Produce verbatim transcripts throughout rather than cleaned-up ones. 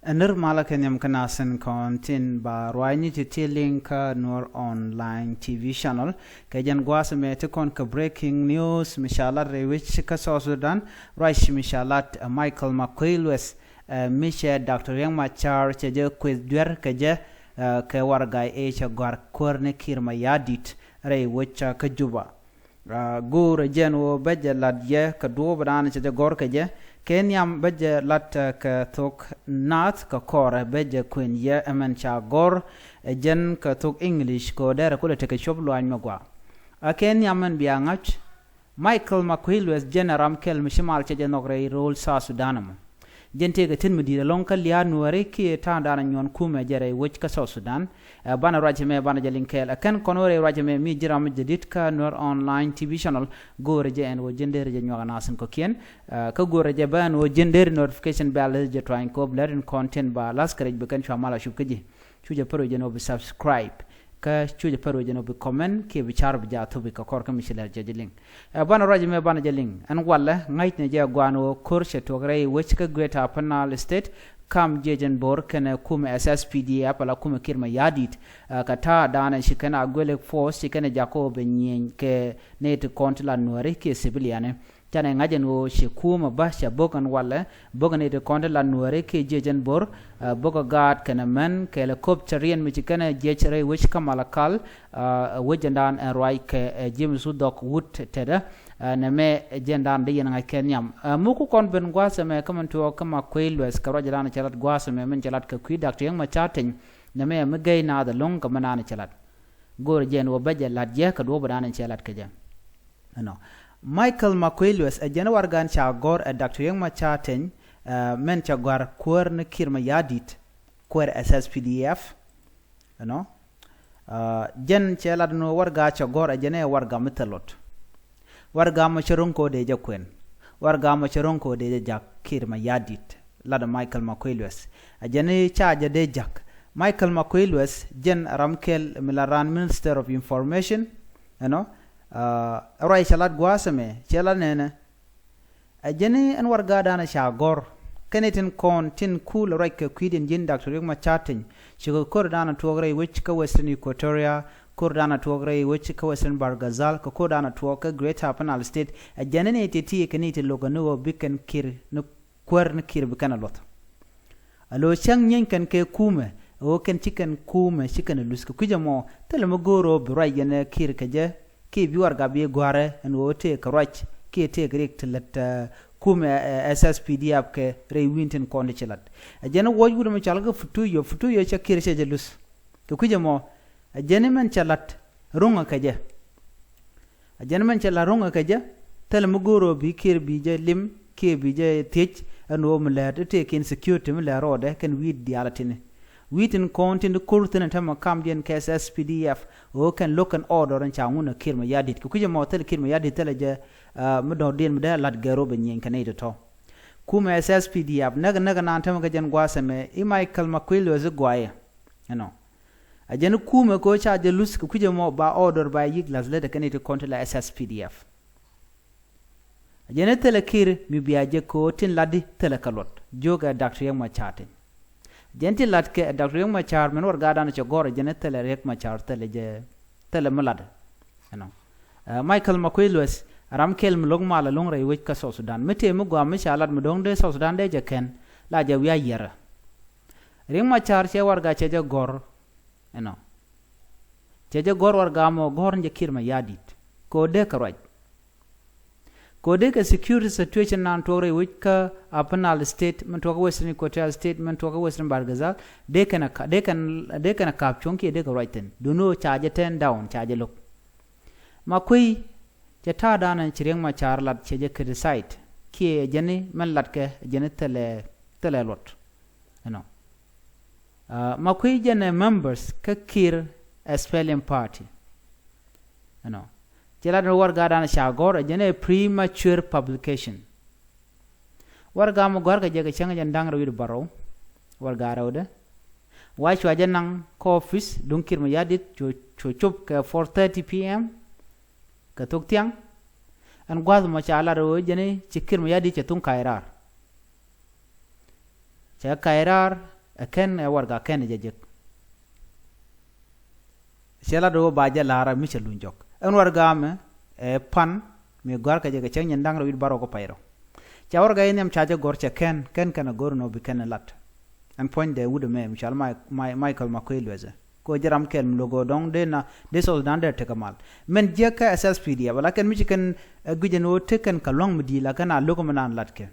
Ɛ nir malä kɛ nhiam kä nasin kɔn tin ba ruaacni ti ti liŋ kä Nuer Online T V channel. Kɛ jɛn gua̱a̱th mɛ ti kɔn kɛ breaking news mi ca lat rɛy wec kä South Sudan. Ruac mi ca lat, eh, Michael Makuei Lueth, eh, mi cɛ Doctor Riek Machar cɛ jɛ kueth duer kɛ jɛ, eh, kɛ warɛga ëë cɛ gɔ̱a̱r kuäär ni Kiir Mayardit rɛy wec kä Juba. Ah, go̱o̱rɛ jɛn ɣöö bä jɛ lat yɛ kɛ duɔ̱ɔ̱p dan cɛ jɛ gɔ̱r kɛ jɛ. Kɛ nhiam bä jɛ lat, ah, kɛ thok naath kɛ kɔrɛ bä jɛ kuën yɛ ɛmɛn ca gɔ̱r ɛ jɛn kɛ thok English kɛ ɣöö dɛrɛ kulɛ tekɛ cuɔp luany mɛ gɔaa. A kɛ nhiam mɛn bia ŋa̱c, Michael Makuei Lueth jɛn ɛ ram kɛl mi ci mal cɛ jɛ nhɔk rɛy ro̱o̱l South Sudan ɛmɔ. Jɛn tëëkɛ tin mi di̱i̱t ɛlɔ̱ŋ kä lia̱a̱ Nuääri kiɛ ta̱a̱ŋ dan ɛ nyuɔ̱n kumɛ jɛ rɛy wec kä South Sudan. Ɛ banɛ ruac mɛ banɛ jɛ liŋ kɛɛl. Ɛ kɛn kɔn wä rɛy ruac mɛ mi ji̱ ram mi jɛ di̱t kä Nuer Online T V channel. Go̱o̱rɛ jɛ ɛn wä ji̱n deri jɛ nyuak ɛ nasin kɔ̱kiɛn. Ɛ kä go̱o̱rɛ jɛ bä ɛn wä ji̱n deri notification bell jɛ tuany kop lɛr in kɔn tin ba lath kɛ rɛc bi kɛn cua mal a cup kä ji̱. Cu jɛ pär wec jɛ nɔ bi subscribe. Kä cu jɛ pär wec jɛ nɔ bi comment kiɛ bi car bi jɛ a thup i̱ kɛ kɔr kä mi ci lɛr jɛ jɛ liŋ. Ɛ banɛ ruac mɛ banɛ jɛ liŋ. Ɛn walɛ ŋa̱cnɛ jɛ gua̱a̱n ɣöö ko̱r cɛ tuɔk rɛy wec kä Greater Upper Nile State, kam jiɛc ɛn bo̱r kɛnɛ kumɛ S S P D F ala kumɛ Kiir Mayardit. Ɛ kɛ ta̱a̱ daanɛ ci kɛn a guelek force ci kɛn ɛ jakä ɣöö bɛ nyieny kɛ nɛy ti kɔn ti la Nuääri kiɛ civilian. Canɛ ŋa̱c ɛn ɣöö ci kumɛ bä cɛ bo̱k ɛn walɛ, bo̱k ɛn nɛy ti kɔn ti la Nuääri kiɛ jiɛc ɛn bo̱r, ɛ bo̱k ɛ gaat kɛnɛ män kɛɛlɛ köp cɛ riɛn mi ci kɛnɛ jiɛc rɛy wec kä Malakal, ɛ wec ɛn daan ɛn ruac kɛ, ɛ James Wudhɔk Wut Tetɛ, ɛ nɛmɛ jɛn daan di yɛn ŋa̱c kɛ nhiam. Ɛ muk ku kɔn ben gua̱a̱th ɛmɛ kä min tuɔɔk kä Makuei Lueth kɛ ruac ɛn daan cɛ lat gua̱a̱th ɛmɛ min cɛ lat kɛ kui̱ Doctor Riek Machar Teny, nɛmɛ ɛ mi gɛy naath ɛlɔ̱ŋ kɛ min daan cɛ lat. Go̱o̱rɛ jɛn wä bä jɛ lat jɛ kɛ duɔ̱ɔ̱p ɛn daan cɛ lat kɛ jɛ. Ɛnɔ. Michael Makuei Lueth ɛ jɛn warɛgan ca gɔ̱r ɛ Doctor Riek Machar Teny, ɛ mɛn cɛ gɔ̱a̱r kuäär ni Kiir Mayardit, kuäär S S P D F. Ɛnɔ. Ɛ jɛn cɛ lat ni warɛga cɛ gɔ̱r ɛ jɛn ɛ warɛga mi thil luɔt. Warɛga mɔ cɛ ro̱ŋ kɛ ɣöö dee jɛ kuɛn. Warɛga mɔ cɛ ro̱ŋ kɛ ɣöö dee jɛ jak Kiir Mayardit. Lat ɛ Michael Makuei Lueth. Ɛ jɛn ca jɛ dee jak. Michael Makuei Lueth jɛn ram kɛl mi la raan Minister of Information. Ɛnɔ. Ɛ ruac cɛ lat gua̱a̱th ɛmɛ cɛ lat nɛnɛ. Ɛ jɛn ɛn warɛga dan ca gɔ̱r kɛn i̱ tin kɔn tin kul ruac kɛ kui̱diɛn ji̱n Doctor Riek Machar Teny. Cikɛ ko̱r dan tuɔɔk rɛy wec kä Western Equatoria, ko̱r dan tuɔɔk rɛy wec kä Western Bahr el Ghazal, kɛ ko̱r dan tuɔɔk kä Greater Upper Nile State. Ɛ jɛn ɛn i̱ ti ti kɛn i̱ ti lo̱k ɛn i̱ ɣöö bi kɛn Kiir ni kuäär ni Kiir bi kɛn ɛ luɔth. A lo̱ cäŋ nyieeny kɛn kɛ kumɛ, ɛ ɣöö kɛn ci kɛn kumɛ ci kɛn ɛ luth kɛ kui̱c ɛmɔ, thilɛ mi go̱o̱r ɣöö bi ruac yɛn ɛ Kiir kɛ jɛ, kiɛ bi warɛga bi gɔ̱a̱rɛ ɛn ɣöö tëë kɛ ruac, kiɛ tëë kɛ riɛk ti lät, ɛ, kumɛ, ɛ, S S P D F kɛ rɛy wi̱i̱n tin kɔn ti ci lat. Ɛ jɛn wuɔc wut ɛmɔ cɔal kɛ Futuyo, Futuyo cɛ Kiir cɛ jɛ luth. Kɛ kui̱c ɛmɔ, ɛ jɛn mɛn cɛ lat ro̱ŋɛ kɛ jɛ. Ɛ jɛn mɛn cɛ lat ro̱ŋɛ kɛ jɛ, thilɛ mi go̱o̱r ɣöö bi Kiir bi jɛ lim, kiɛ bi jɛ thiec, ɛn ɣöö mi lɛɛt i̱ tëëkiɛn security mi lɛɛt rɔɔdɛ kɛn wi̱i̱ diaal a tini. Wi̱i̱ tin kɔn tin di ko̱r thi̱n ɛn täämɛ kamdiɛn kɛ S S P D F, ɣöö kɛn lo̱k kɛn order ɛn ca ŋun ɛ Kiir Mayardit. Kɛ kui̱c ɛmɔ thilɛ Kiir Mayardit thilɛ jɛ, ɛ, mi dɔ̱diɛn mi dee lat gɛr ɣöö bɛ nyieny kɛ nɛy tɔ̱tɔ̱. Kumɛ S S P D F näk näk ɛnan täämɛ kɛ jɛn gua̱a̱th ɛmɛ i̱ Michael Makuei Lueth i̱ gɔaaɛ. Ɛnɔ. A jɛn kumɛ kɛ ɣöö ca jɛ luth kɛ kui̱c ɛmɔ ba order ba yik lath lät ɛ kɛn i̱ ti kɔn ti la S S P D F. A jɛn i̱ thilɛ Kiir mi bia jɛ kɛ ɣöö tin latdi thilɛ kɛ luɔt. Jiök ɛ Doctor Riek Machar Teny. Jɛn ti lat kɛ Doctor Riek Machar min warɛgadan cɛ gɔ̱r ɛ jɛn i̱ thilɛ Riek Machar thilɛ jɛ thilɛ mi latdɛ. Ɛnɔ. Ɛ, Michael Makuei Lueth, ram kɛl mi lo̱k mal ɛlɔ̱ŋ rɛy wec kä South Sudan. Mi tëë mi gɔaa mi ca lat mi do̱ŋ dee South Sudan dee jɛ kɛn, la jɛ wi̱i̱ a yiɛrɛ. Riek Machar cɛ warɛga cɛ jɛ gɔ̱r, ɛnɔ. Cɛ jɛ gɔ̱r warɛga mɔ gɔ̱r ni jɛ Kiir Mayardit. Kɛ ɣöö dee kɛ ruac. Kɛ ɣöö dee kɛ security situation nan tuɔɔk rɛy wec kä Upper Nile State, min tuɔɔk kä Western Equatoria State, min tuɔɔk kä Western Bahr el Ghazal, dee kɛn a ka-, dee kɛn, dee kɛn a ka̱p cuɔ̱ŋ kiɛ dee kɛ ruac thi̱n. Duundɛ ɣöö ca jɛ turn down, ca jɛ lo̱k. Makuei, cɛ ta̱a̱ da̱a̱n ci Riek Machar lat cɛ jɛ criticize, kiɛ jɛn i̱ mɛn lat kɛ jɛn i̱ thilɛ, thilɛ luɔt. Ɛnɔ. Ɛ, Makuei jɛn ɛ members kä Kiir S P L M party. Ɛnɔ. Cɛ lat ni warɛgadan ca gɔ̱r ɛ jɛn ɛ premature publication. Warɛga mɔ gɔ̱a̱rkɛ jɛ kɛ cäŋ jɛn da̱ŋ rɛw wi̱cdɛ bärɔw. Warɛga rɛwdɛ. Wa cua jɛ naŋ kä office duŋ Kiir Mayardit cu, cu cop kɛ four thirty P M. Kɛ thok thiaŋ. Ɛn gua̱a̱th mɔ ca lat ɣöö jɛn i̱ ci Kiir Mayardit cɛ thuŋ ka̱a̱c raar. Cɛ kac raar ɛ kɛn ɛ warɛga kɛn ɛ jɛ jek. Cɛ lat ɣöö ba jɛ la̱r a mi cɛ luny jɔk ɛn warɛga mɛ ɛ pan mi gɔ̱a̱r kɛ jɛ kɛ cäŋ nyin da̱ŋ rɛw wi̱c bärɔw kä pay rɛw. Ca warɛga in nhiam ca jɛ gɔ̱r cɛ kɛn kɛn kɛn a go̱r nɔ bi kɛn ɛ lat. Ɛn puɔ̱nydɛ wut ɛmɛ mi cɔal Michael Makuei Lueth ɛ kɛ ɣöö jɛ ram kɛl mi lo̱k ɣöö dɔ̱ŋ dee na dee South Sudan dee tekɛ mal. Mɛn jiäk kä S S P D F ala kɛn mi ci kɛn ɛ guic ɛn ɣöö tek kɛn kɛ lua̱ŋ mi di̱i̱l a kɛn a lo̱k mi naan lat kɛn.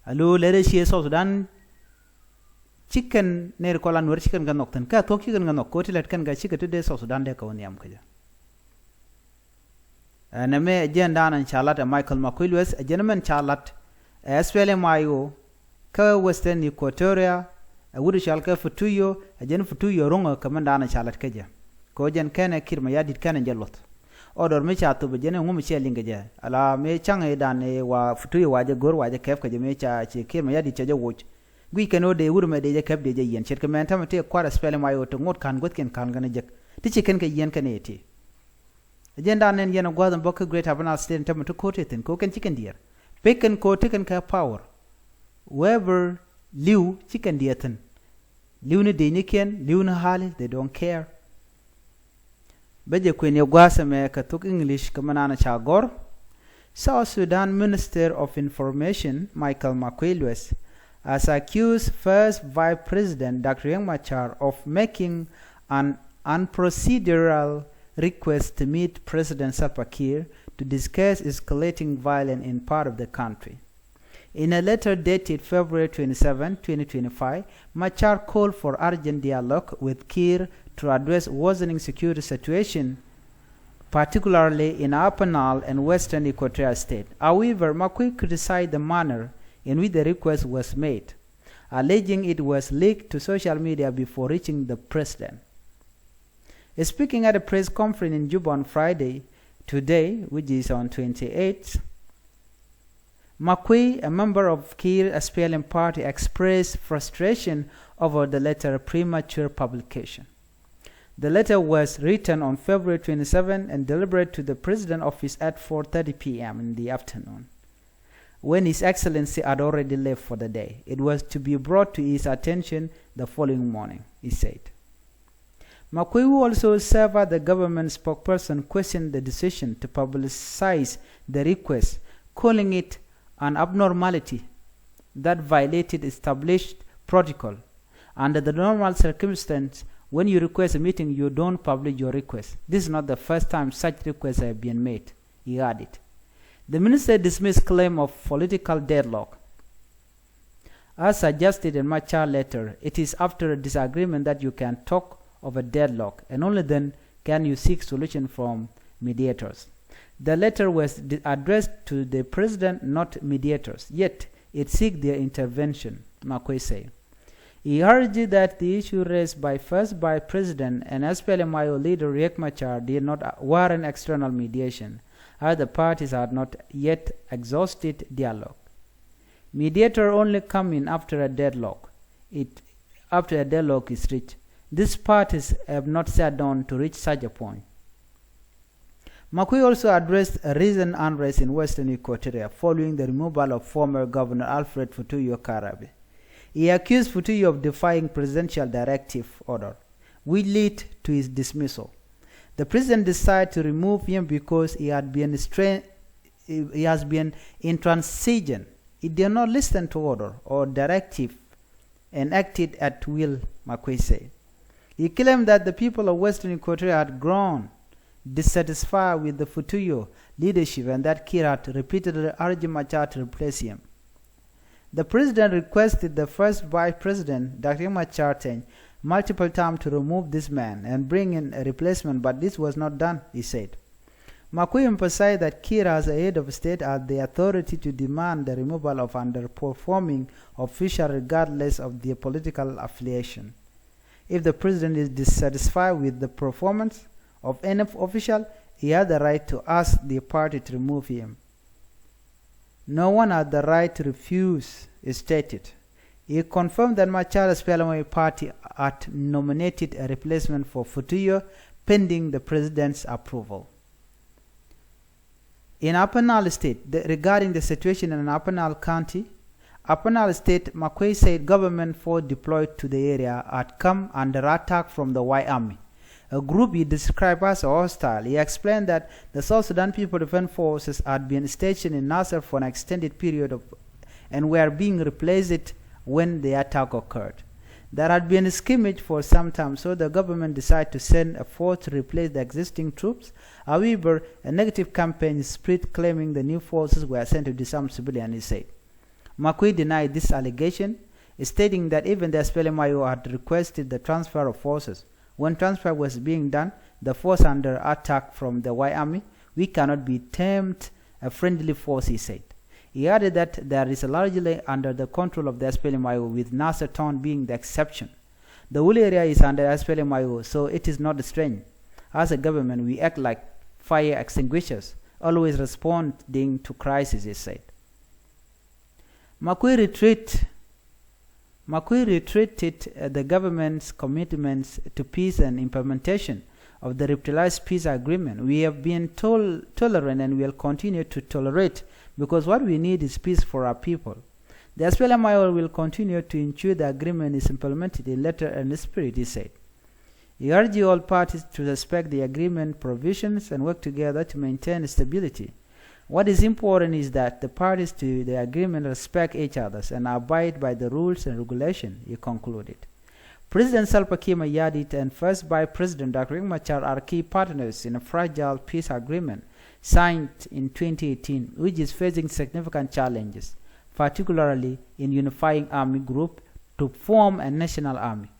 Alo lɛr ɛ ciɛ South Sudan. Ci kɛn nɛr kɔl a nuɛr ci kɛn kɛ nhɔk thi̱n kä thuɔ̱k ci kɛn kɛ nhɔk kɛ ɣöö ti lät kɛn kɛ cikɛ ti dee South Sudan dee kɛ wä nhiam kä jɛ. Ɛn ɛmɛ ɛ jɛn da̱a̱n ɛn ca lat ɛ Michael Makuei Lueth ɛ jɛn mɛn ca lat ɛ S P L M I O kä Western Equatoria ɛ wut cɔal kɛ Futuyo ɛ jɛn Futuyo ro̱ŋ ɛ kɛ mɛn da̱a̱n ɛn ca lat kä jɛ. Kɛ ɣöö jɛn kɛn ɛ Kiir Mayardit kɛn ɛ jɛ luɔth. Order mi ca thop ɛ jɛn ɛ ŋu mi cɛ liŋ kɛ jɛ ala mëë ca̱ŋ ɛ da̱a̱n ɛ wa Futuyo wa jɛ go̱r wa jɛ kɛp kɛ jɛ mëë ca ci Kiir Mayardit cɛ jɛ woc. Guic kɛn ɣöö dee wut ɛmɛ dee jɛ kɛp dee jɛ yiɛn ce̱tkɛ mɛn tämɛ tëë kua̱r S P L M I O te ŋot ka̱n guäthkiɛn ka̱n kɛn ɛ jek ti ci kɛn kɛ yiɛn kɛn ɛ ti. Ɛ jɛn da̱a̱n nɛn yɛn ɛ gua̱a̱th ɛn bä kä Greater Upper Nile State ɛn tämɛ ti ko̱o̱t tëë thi̱n kɛ ɣöö kɛn ci kɛn diɛɛr. Pek kɛn ko̱o̱t ti kɛn kɛ power. Whoever li̱w ci kɛn diɛɛr thi̱n. Li̱w ni dec ni kiɛn li̱w ni ɣa̱li they don't care. Bä jɛ kuën yɛ gua̱a̱th ɛmɛ kɛ thok English kɛ mɛ naan ca gɔ̱r. South Sudan Minister of Information Michael Makuei Lueth has accused First Vice President Doctor Riek Machar of making an unprocedural request to meet President Salva Kiir to discuss escalating violence in part of the country. In a letter dated February twenty-seven, twenty twenty-five, Machar called for urgent dialogue with Kiir to address worsening security situation, particularly in Upper Nile and Western Equatoria State. However, Makuei criticized the manner in which the request was made, alleging it was leaked to social media before reaching the president. Speaking at a press conference in Juba on Friday, today, which is on twenty-eighth, Makuei, a member of Kiir S P L M party, expressed frustration over the letter premature publication. The letter was written on February twenty-seven and delivered to the president office at four thirty p m in the afternoon, when His Excellency had already left for the day. It was to be brought to his attention the following morning, he said. Makuei, who also served as the government spokesperson, questioned the decision to publicize the request, calling it an abnormality that violated established protocol. Under the normal circumstance, when you request a meeting, you don't publish your request. This is not the first time such requests have been made, he added. The minister dismissed claim of political deadlock. As suggested in Machar letter, it is after a disagreement that you can talk of a deadlock, and only then can you seek solution from mediators. The letter was di- addressed to the president, not mediators, yet it seek their intervention, Makuei said. He urged that the issue raised by First Vice President and S P L M I O leader Riek Machar did not warrant external mediation, as the parties had not yet exhausted dialogue. Mediator only come in after a deadlock. It after a deadlock is reached. These parties have not sat down to reach such a point. Makuei also addressed a recent unrest in Western Equatoria following the removal of former Governor Alfred Futuyo Karabi. He accused Futuyo of defying presidential directive order, which led to his dismissal. The president decided to remove him because he had been stra- he has been intransigent. He did not listen to order or directive and acted at will, Makuei said. He claimed that the people of Western Equatoria had grown dissatisfied with the Futuyo leadership and that Kiir had repeatedly urged Machar to replace him. The president requested the first vice president, Doctor Machar Teny, multiple times to remove this man and bring in a replacement, but this was not done, he said. Makuei emphasized that Kiir, as a head of state, has the authority to demand the removal of underperforming official regardless of their political affiliation. If the president is dissatisfied with the performance of any official, he has the right to ask the party to remove him. No one has the right to refuse, he stated. He confirmed that Machar's P L M I party had nominated a replacement for Futuyo pending the president's approval. In Upper Nile State, the, regarding the situation in Upper Nile County, Upper Nile State, Makuei said government force deployed to the area had come under attack from the White Army, a group he described as hostile. He explained that the South Sudan People Defense Forces had been stationed in Nasser for an extended period of, and were being replaced when the attack occurred. There had been a scrimmage for some time, so the government decided to send a force to replace the existing troops. However, a negative campaign spread claiming the new forces were sent to disarm civilians, he said. Makuei denied this allegation, stating that even the S P L M I O had requested the transfer of forces. When transfer was being done, the force under attack from the White Army, we cannot be termed a friendly force, he said. He added that there is largely under the control of the S P L M I O, with Nasser Town being the exception. The whole area is under S P L M I O, so it is not strange. As a government, we act like fire extinguishers, always responding to crisis, he said. Makuei retreat, Makuei retreated uh, the government's commitments to peace and implementation of the revitalized peace agreement. We have been tol- tolerant and will continue to tolerate because what we need is peace for our people. The S P L M I O will continue to ensure the agreement is implemented in letter and spirit, he said. He urged all parties to respect the agreement provisions and work together to maintain stability. What is important is that the parties to the agreement respect each other and abide by the rules and regulation, he concluded. President Salva Kiir Mayardit and First Vice President Doctor Riek Machar are key partners in a fragile peace agreement signed in twenty eighteen, which is facing significant challenges, particularly in unifying army group to form a national army.